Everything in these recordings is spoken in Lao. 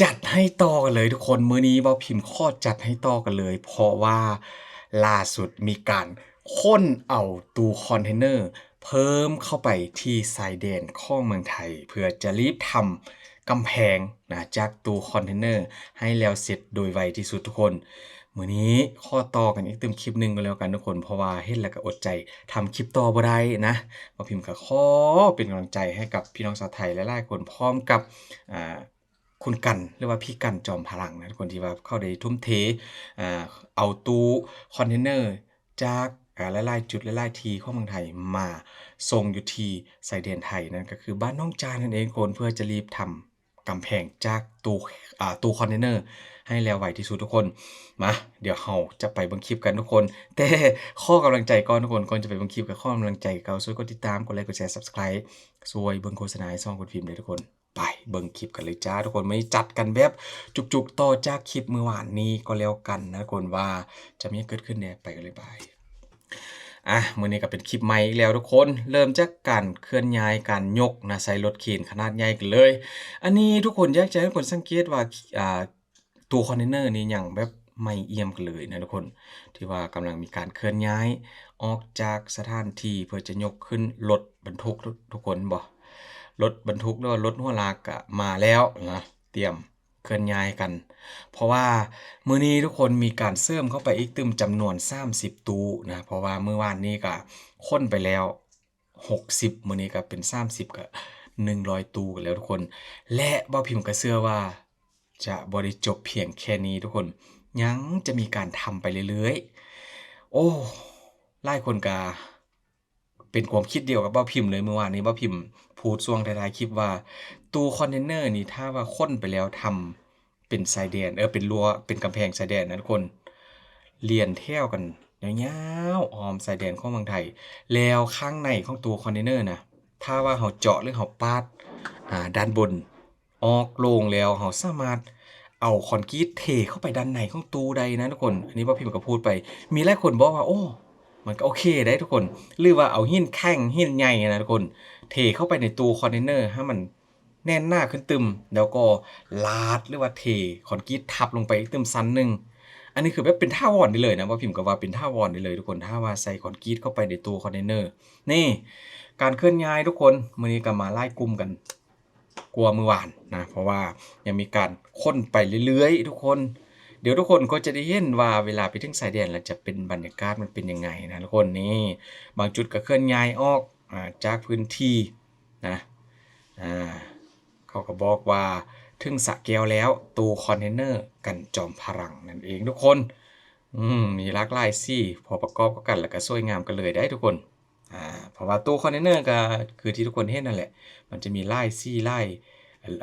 ຈັດໃຫ້ຕໍ່ກັນເລີຍທຸກຄົນ. ມື້ນີ້ເວົ້າພິມຂໍຈັດໃຫ້ຕໍ່ກັນເລີຍ ເພາະວ່າລ່າສຸດມີການຂົນເອົາຕູ້ຄອນເທນເນີເພີ່ມເຂົ້າໄປທີ່ຊາຍແດນຂອງເມືອງໄທ ເພື່ອຈະລີບທຳກຳແພງນະ ຈາກຕູ້ຄອນເທນເນີໃຫ້ແລ້ວເສັດໂດຍໄວທີ່ສຸດທຸກຄົນ. ມື້ນີ້ຂໍຕໍ່ກັນອີກຕື່ມຄລິບໜຶ່ງກໍແລ້ວກັນທຸກຄົນ ເພາະວ່າເຫັນແລ້ວກໍອົດໃຈທຳຄລິບຕໍ່ບໍ່ໄດ້ນະ. ເວົ້າພິມກໍຂໍເປັນກຳລັງໃຈໃຫ້ກັບພີ່ນ້ອງຊາວໄທຫຼາຍໆຄົນ ພ້ອມກັບ ອ່າ ຄຸນກັນ ຫຼືວ່າພີ່ກັນ ຈອມພະລັງນະ ຄົນທີ່ວ່າເຂົາໄດ້ທຸ່ມເທ ອ່າ ເອົາຕູ້ຄອນເທນເນີຈາກ ອ່າ ຫຼາຍໆຈຸດ ຫຼາຍໆທີ່ຂອງເມືອງໄທ ມາສົ່ງຢູ່ທີ່ຊາຍແດນໄທ ນັ້ນກໍຄືບ້ານໜອງຈານນັ້ນເອງທຸກຄົນ ເພື່ອຈະລີບທຳກຳແພງຈາກຕູ້ ອ່າ ຕູ້ຄອນເທນເນີໃຫ້ແລ້ວໄວທີ່ສຸດທຸກຄົນ. ມາ ດຽວເຮົາຈະໄປເບິ່ງຄລິບກັນທຸກຄົນ ແຕ່ຂໍກຳລັງໃຈກ່ອນທຸກຄົນ. ກ່ອນຈະໄປເບິ່ງຄລິບ ກໍຂໍກຳລັງໃຈເກົ່າ ຊ່ວຍກົດຕິດຕາມ ກົດໄລ ກົດແຊ Subscribe ຊ່ວຍເບິ່ງໂຄສະນາໃຫ້ຊ່ອງຄຸນພິມເດີທຸກຄົນ. ໄປເບິ່ງຄລິບກັນເລີຍຈ້າທຸກຄົນ. ມື້ນີ້ຈັດກັນແບບຈຸກໆ ຕໍ່ຈາກຄລິບມື້ວານນີ້ກໍແລ້ວກັນນະທຸກຄົນ ວ່າຈະມີເກີດຂຶ້ນແດ່. ໄປກັນເລີຍ ໄປ. ອ່ະ ມື້ນີ້ກໍເປັນຄລິບໃໝ່ອີກແລ້ວທຸກຄົນ. ເລີ່ມຈາກການເຄື່ອນຍ້າຍ ການຍົກນະ ໃສ່ລົດເຂນຂະໜາດໃຫຍ່ກັນເລີຍ. ອັນນີ້ທຸກຄົນ ຢາກຈະໃຫ້ທຸກຄົນສັງເກດວ່າ ອ່າ ຕູ້ຄອນເທນເນີນີ້ຍັງແບບໃໝ່ອ່ຽມກັນເລີຍນະທຸກຄົນ ທີ່ວ່າກຳລັງມີການເຄື່ອນຍ້າຍອອກຈາກສະຖານທີ່ ເພື່ອຈະຍົກຂຶ້ນລົດບັນທຸກ ທຸກຄົນເຫັນບໍ່? ລົດບັນທຸກ ຫຼືວ່າລົດຫົວລາກກະມາແລ້ວນະ ຕຽມເຄື່ອນຍ້າຍກັນ ເພາະວ່າມື້ນີ້ທຸກຄົນ ມີການເສີມເຂົ້າໄປອີກຕື່ມຈຳນວນສາມສິບຕູ້ນະ ເພາະວ່າມື້ວານນີ້ກະຂົນໄປແລ້ວ ຫົກສິບ ມື້ນີ້ກໍເປັນສາມສິບ ກໍໜຶ່ງຮ້ອຍຕູ້ກັນແລ້ວທຸກຄົນ. ແລະ ເວົ້າພິມກໍເຊື່ອວ່າຈະບໍ່ໄດ້ຈົບພຽງແຄ່ນີ້ທຸກຄົນ ຍັງຈະມີການທຳໄປເລື້ອຍໆ. ໂອ້ ຫຼາຍຄົນກໍເປັນຄວາມຄິດດຽວກັບເວົ້າພິມເລີຍ. ມື້ວານນີ້ເວົ້າພິມພູດຊ່ວງທ້າຍໆຄລິບວ່າ ຕູ້ຄອນເທນເນີນີ້ ຖ້າວ່າຂົນໄປແລ້ວທຳ ເປັນຊາຍແດນ ເອີ ເປັນຮົ້ວ ເປັນກຳແພງຊາຍແດນນະທຸກຄົນ ລຽນແຖວກັນຍາວໆ ອ້ອມຊາຍແດນຂອງເມືອງໄທ. ແລ້ວຂ້າງໃນຂອງຕູ້ຄອນເທນເນີນະ ຖ້າວ່າເຮົາເຈາະ ຫຼື ເຮົາປາດ ອ່າ ດ້ານບົນອອກໂລ່ງແລ້ວ ເຮົາສາມາດເອົາຄອນກຣີດເທເຂົ້າໄປດ້ານໃນຂອງຕູ້ໄດ້ນະທຸກຄົນ. ອັນນີ້ເວົ້າພິມກໍພູດໄປ ມີຫຼາຍຄົນບອກວ່າ ໂອ້ ມັນກໍໂອເຄໄດ໋ທຸກຄົນ ຫຼືວ່າເອົາຫີນແຂງ ຫີນໃຫຍ່ນະທຸກຄົນ ເທເຂົ້າໄປໃນຕູ້ຄອນເທນເນີໃຫ້ມັນ ແໜ້ນໜາຂຶ້ນຕື່ມ ແລ້ວກໍລາດ ຫຼືວ່າເທຄອນກຣີດທັບລົງໄປອີກຕື່ມຊັ້ນໜຶ່ງ. ອັນນີ້ຄືແບບເປັນຖາວອນໄດ້ເລີຍນະ ເວົ້າພິມກໍວ່າເປັນຖາວອນໄດ້ເລີຍທຸກຄົນ ຖ້າວ່າໃສ່ຄອນກຣີດເຂົ້າໄປໃນຕູ້ຄອນເທນເນີ. ນີ້ ການເຄື່ອນຍ້າຍທຸກຄົນ ມື້ນີ້ກໍມາຫຼາຍກຸ່ມກັນກວ່າມື້ວານນະ ເພາະວ່າຍັງມີການຂົນໄປເລື້ອຍໆທຸກຄົນ. ດຽວທຸກຄົນກໍຈະໄດ້ເຫັນວ່າເວລາໄປເຖິງຊາຍແດນແລ້ວຈະເປັນບັນຍາກາດມັນເປັນຍັງໄງນະທຸກຄົນ. ນີ້ ບາງຈຸດກໍເຄື່ອນຍ້າຍອອກ ອ່າ ຈາກພື້ນທີ່ ນະ ອ່າ ເຂົາກໍບອກວ່າເຖິງສະແກ້ວແລ້ວ ຕູ້ຄອນເທນເນີກັນຈອມພະລັງນັ້ນເອງທຸກຄົນ. ອືມ ມີຫຼາກຫຼາຍສີ ພໍປະກອບເຂົ້າກັນແລ້ວກໍສວຍງາມກັນເລີຍໄດ໋ທຸກຄົນ. ອ່າ ເພາະວ່າຕູ້ຄອນເທນເນີກໍຄືທີ່ທຸກຄົນເຫັນນັ້ນແຫຼະ ມັນຈະມີຫຼາຍສີຫຼາຍ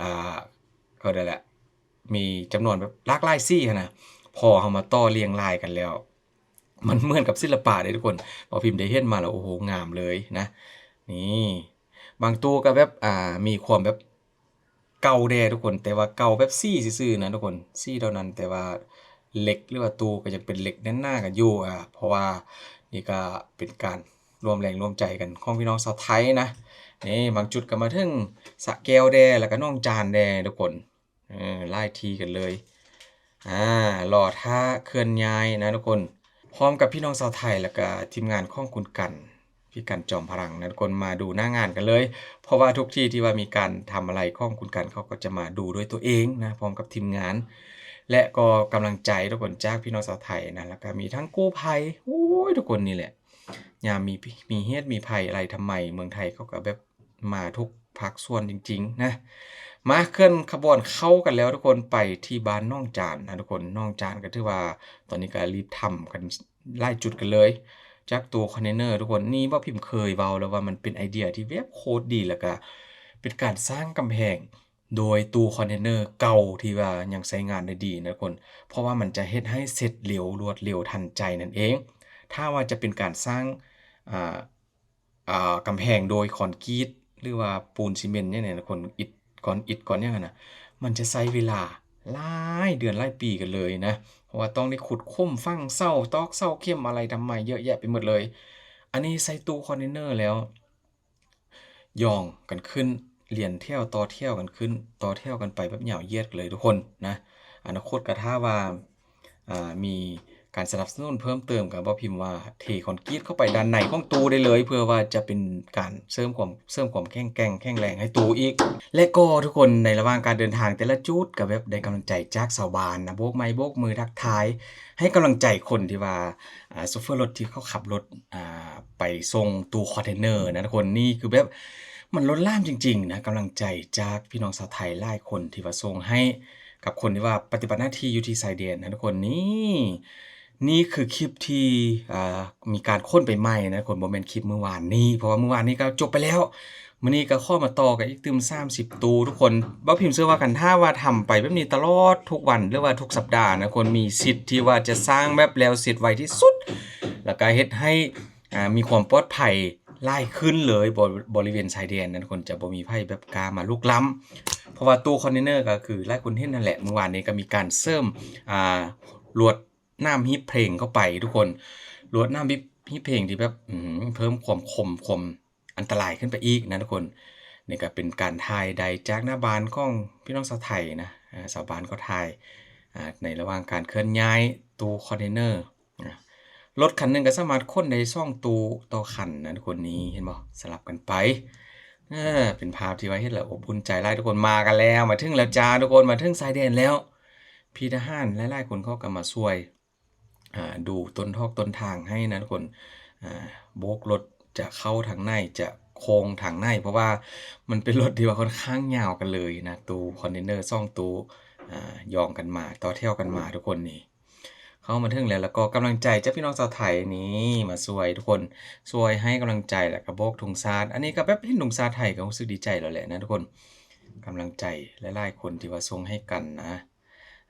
ອ່າ ເຂົາເອີ້ນແຫຼະ ມີຈຳນວນແບບຫຼາກຫຼາຍສີຫັ້ນນະ. ພໍເຮົາມາຕໍ່ລຽງລາຍກັນແລ້ວ ມັນເໝືອນກັບສິລະປະເດ້ທຸກຄົນ. ເວົ້າພິມໄດ້ເຫັນມາແລ້ວ ໂອ້ໂຫ ງາມເລີຍນະ. ນີ້ ບາງຕູ້ກໍແບບ ອ່າ ມີຄວາມແບບເກົ່າແດ່ທຸກຄົນ ແຕ່ວ່າເກົ່າແບບສີຊື່ໆນະທຸກຄົນ ສີເທົ່ານັ້ນ ແຕ່ວ່າເຫຼັກ ຫຼືວ່າຕູ້ກໍຍັງເປັນເຫຼັກແໜ້ນໜາກັນຢູ່. ອ່າ ເພາະວ່ານີ້ກໍເປັນການລວມແຮງລວມໃຈກັນຂອງພີ່ນ້ອງຊາວໄທນະ. ນີ້ ບາງຈຸດກໍມາເຖິງສະແກ້ວແດ່ ແລ້ວກໍໜອງຈານແດ່ທຸກຄົນ. ເອີ ຫຼາຍທີ່ກັນເລີຍ. ອ່າ ລໍຖ້າເຄື່ອນຍ້າຍນະທຸກຄົນ ພ້ອມກັບພີ່ນ້ອງຊາວໄທ ແລ້ວກະທີມງານຂອງຄຸນກັນ ພີ່ກັນຈອມພະລັງນະທຸກຄົນ ມາດູໜ້າງານກັນເລີຍ. ເພາະວ່າທຸກທີ່ທີ່ວ່າມີການທຳອະໄລຂອງຄຸນກັນ ເຂົາກໍຈະມາດູດ້ວຍຕົວເອງນະ ພ້ອມກັບທີມງານ ແລະ ກໍກຳລັງໃຈທຸກຄົນ ຈາກພີ່ນ້ອງຊາວໄທນະ ແລ້ວກະມີທັງກູ້ໄພ ໂອ້ຍ ທຸກຄົນນີ້ແຫຼະ ຍາມມີ ມີເຫດມີໄພອະໄລທຳໄມ ເມືອງໄທເຂົາກໍແບບ ມາທຸກພາກສ່ວນຈິງໆນະ. ມາ ເຄື່ອນຂະບວນເຂົ້າກັນແລ້ວທຸກຄົນ ໄປທີ່ບ້ານໜອງຈານນະທຸກຄົນ. ໜອງຈານກໍຖືວ່າຕອນນີ້ກໍລີບທຳກັນຫຼາຍຈຸດກັນເລີຍ ຈາກຕູ້ຄອນເທນເນີທຸກຄົນ. ນີ້ເວົ້າພິມເຄີຍເວົ້າແລ້ວວ່າມັນເປັນໄອເດຍທີ່ແບບໂຄດດີ ແລ້ວກໍເປັນການສ້າງກຳແພງໂດຍຕູ້ຄອນເທນເນີເກົ່າທີ່ວ່າຍັງໃຊ້ງານໄດ້ດີນະທຸກຄົນ ເພາະວ່າມັນຈະເຮັດໃຫ້ເສັດເລັວ ລວດເລັວ ທັນໃຈນັ້ນເອງ. ຖ້າວ່າຈະເປັນການສ້າງ ອ່າ ອ່າ ກຳແພງໂດຍຄອນກຣີດ ຫຼືວ່າປູນຊີເມັນຫຍັງນີ້ນະ ຄົນອິດ ກ້ອນອິດກ້ອນຫຍັງຫັ້ນນະ ມັນຈະໃຊ້ເວລາຫຼາຍເດືອນຫຼາຍປີກັນເລີຍນະ ເພາະວ່າຕ້ອງໄດ້ຂຸດຂຸມຝັງເສົາ ຕອກເສົາເຂັມອະໄລທຳໄມເຍອະແຍະໄປໝົດເລີຍ. ອັນນີ້ໃສ່ຕູ້ຄອນເທນເນີແລ້ວ ຍ່ອງກັນຂຶ້ນ ລຽນແຖວຕໍ່ແຖວກັນຂຶ້ນ ຕໍ່ແຖວກັນໄປແບບຍາວຢຽດເລີຍທຸກຄົນນະ. ອະນາຄົດກໍຖ້າວ່າ ອ່າ ມີການສະໜັບສະໜູນເພີ່ມເຕີມ ກໍບໍ່ພິມວ່າເທຄອນກຣີດເຂົ້າໄປດ້ານໃນຂອງຕູ້ໄດ້ເລີຍ ເພື່ອວ່າຈະເປັນການເສີມຄວາມ ເສີມຄວາມແຂງແກ່ງແຂງແຮງໃຫ້ຕູ້ອີກ. ແລະກໍທຸກຄົນ ໃນລະຫວ່າງການເດີນທາງແຕ່ລະຈຸດ ກໍແບບໄດ້ກຳລັງໃຈຈາກຊາວບ້ານນະ ໂບກໄມ້ໂບກມືທັກທາຍ ໃຫ້ກຳລັງໃຈຄົນທີ່ວ່າ ອ່າ ໂຊເຟີລົດທີ່ເຂົາຂັບລົດ ອ່າ ໄປສົ່ງຕູ້ຄອນເທນເນີນະທຸກຄົນ. ນີ້ຄືແບບມັນລົ້ນຫຼາມຈິງໆນະ ກຳລັງໃຈຈາກພີ່ນ້ອງຊາວໄທຫຼາຍຄົນທີ່ວ່າສົ່ງໃຫ້ກັບຄົນທີ່ວ່າປະຕິບັດໜ້າທີ່ຢູ່ທີ່ຊາຍແດນນະທຸກຄົນ. ນີ້ ນີ້ຄືຄລິບທີ່ ອ່າ ມີການຂົນໄປໃໝ່ນະທຸກຄົນ ບໍ່ແມ່ນຄລິບມື້ວານນີ້ ເພາະວ່າມື້ວານນີ້ກໍຈົບໄປແລ້ວ. ມື້ນີ້ກໍຂໍມາຕໍ່ກັນອີກຕື່ມສາມສິບຕູ້ທຸກຄົນ. ບ່າວພິມເຊື່ອວ່າຄັນຖ້າວ່າທຳໄປແບບນີ້ຕະຫຼອດທຸກວັນ ຫຼືວ່າທຸກສັບດານະທຸກຄົນ ມີສິດທີ່ວ່າຈະສ້າງແບບແລ້ວເສັດໄວທີ່ສຸດ ແລ້ວກໍເຮັດໃຫ້ ອ່າ ມີຄວາມປອດໄພຫຼາຍຂຶ້ນເລີຍ. ບໍ ບໍລິເວນຊາຍແດນນະທຸກຄົນ ຈະບໍ່ມີໃຜແບບກ້າມາລຸກລ້ຳ ເພາະວ່າຕູ້ຄອນເທນເນີກໍຄືຫຼາຍຄົນເຫັນນັ້ນແຫຼະ. ມື້ວານນີ້ກໍມີການເສີມ ອ່າ ລວດໜາມຮີບເພງເຂົ້າໄປທຸກຄົນ ລວດໜາມຮີບ ຮີບເພງທີ່ແບບ ອືມ ເພີ່ມຄວາມຄົມ ຄວາມອັນຕະລາຍຂຶ້ນໄປອີກນະທຸກຄົນ. ນີ້ກໍເປັນການຖ່າຍໄດ້ຈາກໜ້າບ້ານຂອງພີ່ນ້ອງຊາວໄທນະ ອ່າ ຊາວບ້ານກໍຖ່າຍ ອ່າ ໃນລະຫວ່າງການເຄື່ອນຍ້າຍຕູ້ຄອນເທນເນີນະ. ລົດຄັນໜຶ່ງກໍສາມາດຂົນໄດ້ສອງຕູ້ຕໍ່ຄັນນະທຸກຄົນ. ນີ້ເຫັນບໍ່ ສະຫຼັບກັນໄປ. ເອີ ເປັນພາບທີ່ວ່າເຫັນແລ້ວອົບອຸ່ນໃຈຫຼາຍທຸກຄົນ. ມາກັນແລ້ວ ມາເຖິງແລ້ວຈ້າທຸກຄົນ ມາເຖິງຊາຍແດນແລ້ວ. ພີ່ທະຫານຫຼາຍໆຄົນເຂົາກໍມາຊ່ວຍ ອ່າ ດູຕົ້ນຖອກຕົ້ນທາງໃຫ້ນະທຸກຄົນ. ອ່າ ໂບກລົດຈະເຂົ້າທາງໃນ ຈະໂຄ້ງທາງໃນ ເພາະວ່າມັນເປັນລົດທີ່ວ່າຂ້ອນຂ້າງຍາວກັນເລີຍນະ ຕູ້ຄອນເທນເນີສອງຕູ້ ອ່າ ຢອງກັນມາ ຕໍ່ແຖວກັນມາທຸກຄົນ. ນີ້ເຂົ້າມາເຖິງແລ້ວ ແລ້ວກໍກຳລັງໃຈຈາກພີ່ນ້ອງຊາວໄທນີ້ມາຊ່ວຍທຸກຄົນ ຊ່ວຍໃຫ້ກຳລັງໃຈ ແລ້ວກໍໂບກທຸງຊາດ. ອັນນີ້ກໍແບບເຫັນທຸງຊາດໄທກໍຮູ້ສຶກດີໃຈແລ້ວແຫຼະນະທຸກຄົນ. ກຳລັງໃຈຫຼາຍໆຄົນທີ່ວ່າສົ່ງໃຫ້ກັນນະ.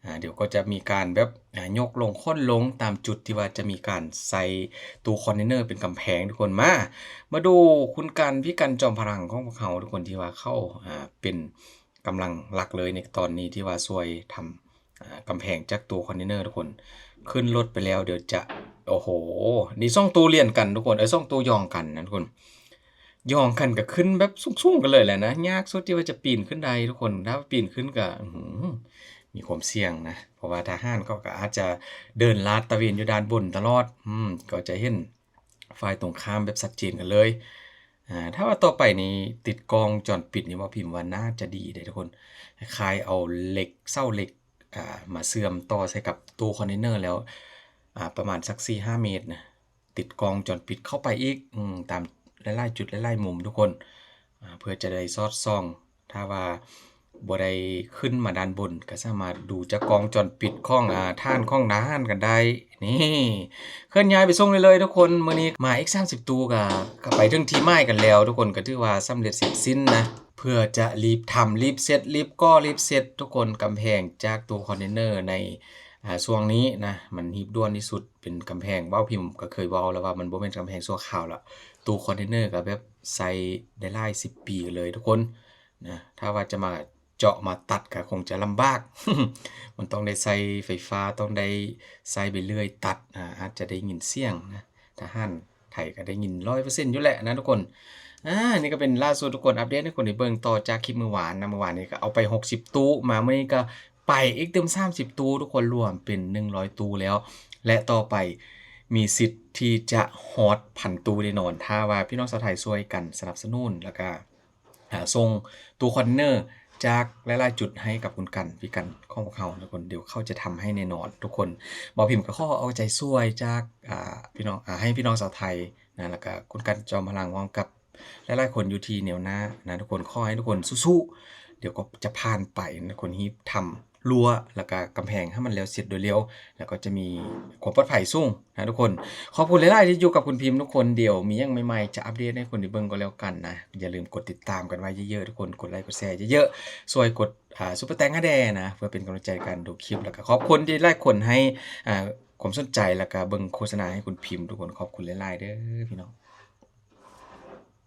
ອ່າ ດຽວກໍຈະມີການແບບ ອ່າ ຍົກລົງຂົນລົງຕາມຈຸດທີ່ວ່າຈະມີການໃສ່ຕູ້ຄອນເທນເນີເປັນກຳແພງທຸກຄົນ. ມາ ມາດູຄຸນກັນ ພີ່ກັນຈອມພະລັງຂອງພວກເຮົາທຸກຄົນ ທີ່ວ່າເຂົາ ອ່າ ເປັນກຳລັງຫຼັກເລີຍໃນຕອນນີ້ ທີ່ວ່າຊ່ວຍທຳ ອ່າ ກຳແພງຈາກຕູ້ຄອນເທນເນີທຸກຄົນ. ຂຶ້ນລົດໄປແລ້ວ ດຽວຈະ ໂອ້ໂຫ ນີ້ສອງຕູ້ລຽນກັນທຸກຄົນ ເອີ ສອງຕູ້ຢອງກັນນະທຸກຄົນ. ຢອງກັນກໍຂຶ້ນແບບສູງໆກັນເລີຍແຫຼະນະ. ຍາກສຸດທີ່ວ່າຈະປີນຂຶ້ນໄດ້ທຸກຄົນ. ຖ້າປີນຂຶ້ນກໍ ອືຫື ມີຄວາມສ່ຽງນະ ເພາະວ່າທະຫານເຂົາກໍອາດຈະເດີນລາດຕະເວນຢູ່ດ້ານບົນຕະຫຼອດ. ອືມ ກໍຈະເຫັນຝ່າຍຕົງຂ້າມແບບຊັດເຈນກັນເລີຍ. ອ່າ ຖ້າວ່າຕໍ່ໄປນີ້ຕິດກ້ອງວງຈອນປິດນີ້ ບ່າວພິມວ່າໜ້າຈະດີເດ້ທຸກຄົນ. ຄ້າຍໆເອົາເຫຼັກ ເສົາເຫຼັກ ອ່າ ມາເຊື່ອມຕໍ່ໃສ່ກັບຕູ້ຄອນເທນເນີແລ້ວ ອ່າ ປະມານສັກສີ່ຫ້າເມດນະ ຕິດກ້ອງວງຈອນປິດເຂົ້າໄປອີກ ອືມ ຕາມຫຼາຍໆຈຸດ ຫຼາຍໆມຸມທຸກຄົນ ອ່າ ເພື່ອຈະໄດ້ສອດສ່ອງ. ຖ້າວ່າບໍ່ໄດ້ຂຶ້ນມາດ້ານບົນ ກໍສາມາດດູຈາກກ້ອງວງຈອນປິດຂອງ ອ່າ ຖານຂອງທະຫານກັນໄດ້. ນີ້ ເຄື່ອນຍ້າຍໄປສົ່ງໄດ້ເລີຍທຸກຄົນ. ມື້ນີ້ມາອີກສາມສິບຕູ້ ກໍ ກໍໄປເຖິງທີ່ໝາຍກັນແລ້ວທຸກຄົນ. ກໍຖືວ່າສຳເລັດເສັດສິ້ນນະ ເພື່ອຈະລີບທຳ ລີບເສັດ ລີບກໍ່ ລີບເສັດທຸກຄົນ. ກຳແພງຈາກຕູ້ຄອນເທນເນີໃນ ອ່າ ຊ່ວງນີ້ນະ ມັນຮີບດ່ວນທີ່ສຸດ ເປັນກຳແພງ. ເວົ້າ ພິມກໍເຄີຍເວົ້າແລ້ວວ່າມັນບໍ່ແມ່ນກຳແພງຊົ່ວຄາວລະ ຕູ້ຄອນເທນເນີກໍແບບໃຊ້ໄດ້ຫຼາຍສິບປີກັນເລີຍທຸກຄົນນະ. ຖ້າວ່າຈະມາເຈາະມາຕັດກໍຄົງຈະລຳບາກ ມັນຕ້ອງໄດ້ໃຊ້ໄຟຟ້າ ຕ້ອງໄດ້ໃຊ້ໃບເລື່ອຍຕັດ ອາ ອາດຈະໄດ້ຍິນສຽງນະ ທະຫານ ໄທກໍໄດ້ຍິນຮ້ອຍເປີເຊັນຢູ່ແຫຼະນະທຸກຄົນ. ອາ ນີ້ກໍເປັນລ່າສຸດທຸກຄົນ ອັບເດດໃຫ້ທຸກຄົນໄດ້ເບິ່ງຕໍ່ຈາກຄລິບມື້ວານນະ. ມື້ວານນີ້ກໍເອົາໄປຫົກສິບຕູ້ ມາມື້ນີ້ກໍໄປອີກຕື່ມສາມສິບຕູ້ ທຸກຄົນ ລວມເປັນໜຶ່ງຮ້ອຍຕູ້ແລ້ວ ແລະ ຕໍ່ໄປມີສິດທີ່ຈະຮອດພັນຕູ້ແນ່ນອນ ຖ້າວ່າພີ່ນ້ອງຊາວໄທຊ່ວຍກັນສະໜັບສະໜູນ ແລ້ວກໍ ຫາສົ່ງຕູ້ຄອນເທນເນີຈາກຫຼາຍໆຈຸດໃຫ້ກັບຄຸນກັນ ພີ່ກັນຂອງພວກເຮົາທຸກຄົນ. ດຽວເຂົາຈະທຳໃຫ້ແນ່ນອນທຸກຄົນ. ບ່າວພິມກໍຂໍເອົາໃຈຊ່ວຍຈາກ ອ່າ ພີ່ນ້ອງ ອ່າ ໃຫ້ພີ່ນ້ອງຊາວໄທນະ ແລ້ວກໍຄຸນກັນຈອມພະລັງ ພ້ອມກັບຫຼາຍໆຄົນຢູ່ທີ່ແນວໜ້ານະທຸກຄົນ. ຂໍໃຫ້ທຸກຄົນສູ້ໆ ດຽວກໍຈະຜ່ານໄປນະທຸກຄົນ. ຮີບທຳ ຮົ້ວ ແລ້ວກະກຳແພງໃຫ້ມັນແລ້ວເສັດໂດຍເລັວ ແລ້ວກໍຈະມີຄວາມປອດໄພສູງນະທຸກຄົນ. ຂອບຄຸນຫຼາຍໆທີ່ຢູ່ກັບຄຸນພິມທຸກຄົນ. ດຽວມີຫຍັງໃໝ່ໆຈະອັບເດດໃຫ້ຄົນໄດ້ເບິ່ງກໍແລ້ວກັນນະ. ຢ່າລືມກົດຕິດຕາມກັນໄວ້ເຢີະໆທຸກຄົນ, ກົດໄລກົດແຊເຢີະໆ, ຊ່ວຍກົດ ອ່າ ຊຸບເປີແຕັງໃຫ້ແດ່ນະ ເພື່ອເປັນກຳລັງໃຈໃນການດູຄລິບ. ແລ້ວກໍຂອບຄຸນທີ່ຫຼາຍຄົນໃຫ້ ອ່າ ຄວາມສົນໃຈ ແລ້ວກໍເບິ່ງໂຄສະນາໃຫ້ຄຸນພິມທຸກຄົນ. ຂອບຄຸນຫຼາຍໆເດີພີ່ນ້ອງ.